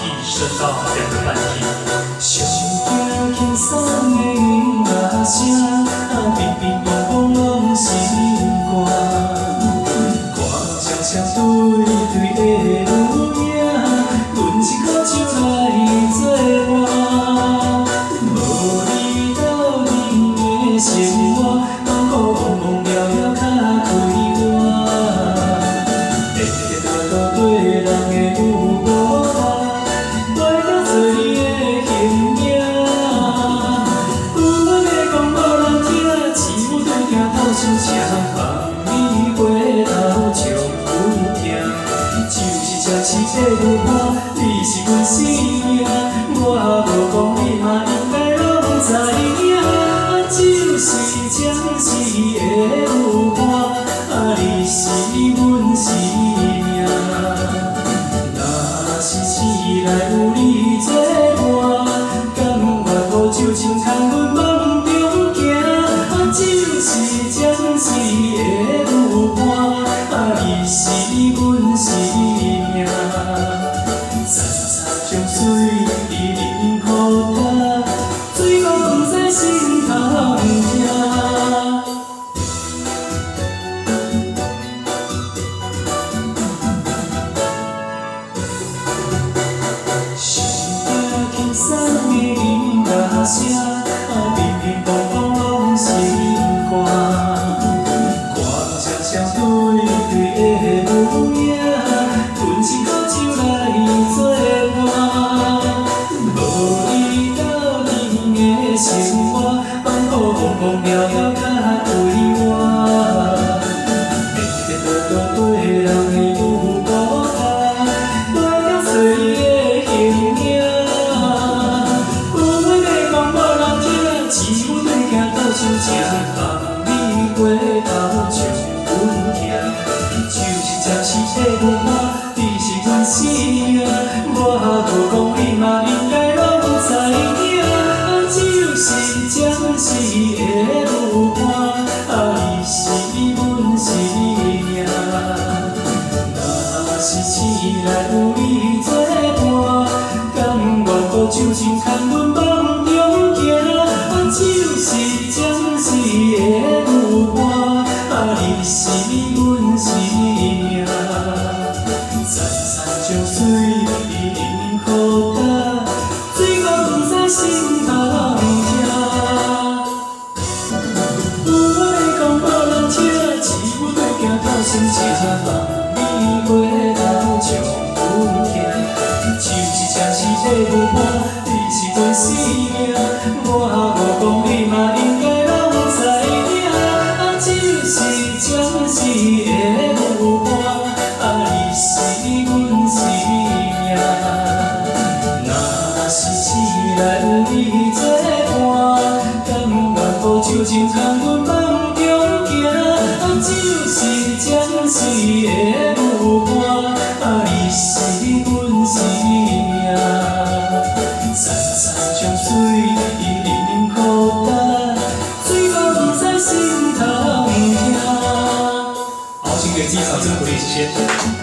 氣升到2個半 key。上驚輕鬆的音樂聲，啊，乒乒乓乓攏心肝。看雙雙對對的有影，阮一苦酒來作伴。無你鬥陣的生活，放苦懵懵了了較快活。電電多多對人的有無伴，陪著做你的形影。有話欲講無人聽，只有對鏡鬥心聲，放你回頭將阮疼。酒是這時的舞伴，你是阮生命，我無講你嘛應該攏知影。酒是這時的舞伴，啊，你是阮生命。若是市內有你作伴，甘願予酒精牽阮夢中行。啊，酒是這時的舞伴，啊，你是阮生命。層層江水伊啉予焦，水捫毋知心頭疼。上驚輕鬆的音樂聲，啊，乒乒乓乓攏心肝。看雙雙對對的有影，阮一苦酒來作伴。無你鬥陣的生活，放苦懵懵了了較快活。電電多多對人的有無伴，陪著做你的形影。有話欲講無人聽，只有對鏡鬥心聲，放你回頭將阮疼。酒是這時的舞伴，你是阮生命，我無講你嘛應該攏知影。酒是這時的舞伴，啊，你是阮生命。若是市內有你作伴，甘願予酒精牽阮夢中行。啊，酒是這時的舞伴，啊，你是阮生命。層層江水伊啉予焦，水捫毋知心頭疼。有話欲講無人聽，只有對鏡鬥心聲，放你回頭將阮疼。酒是這時的舞伴，你是阮生命，我無講你嘛應該攏知影。啊，酒是這時的舞伴，啊，你是阮生命。若是市內有你作伴，甘願予酒精牽阮夢中行。啊，酒是這時的舞伴，啊，你是阮生命。層層江水伊啉予焦，水捫毋知心頭疼。好，請給機場真鼓勵，謝謝。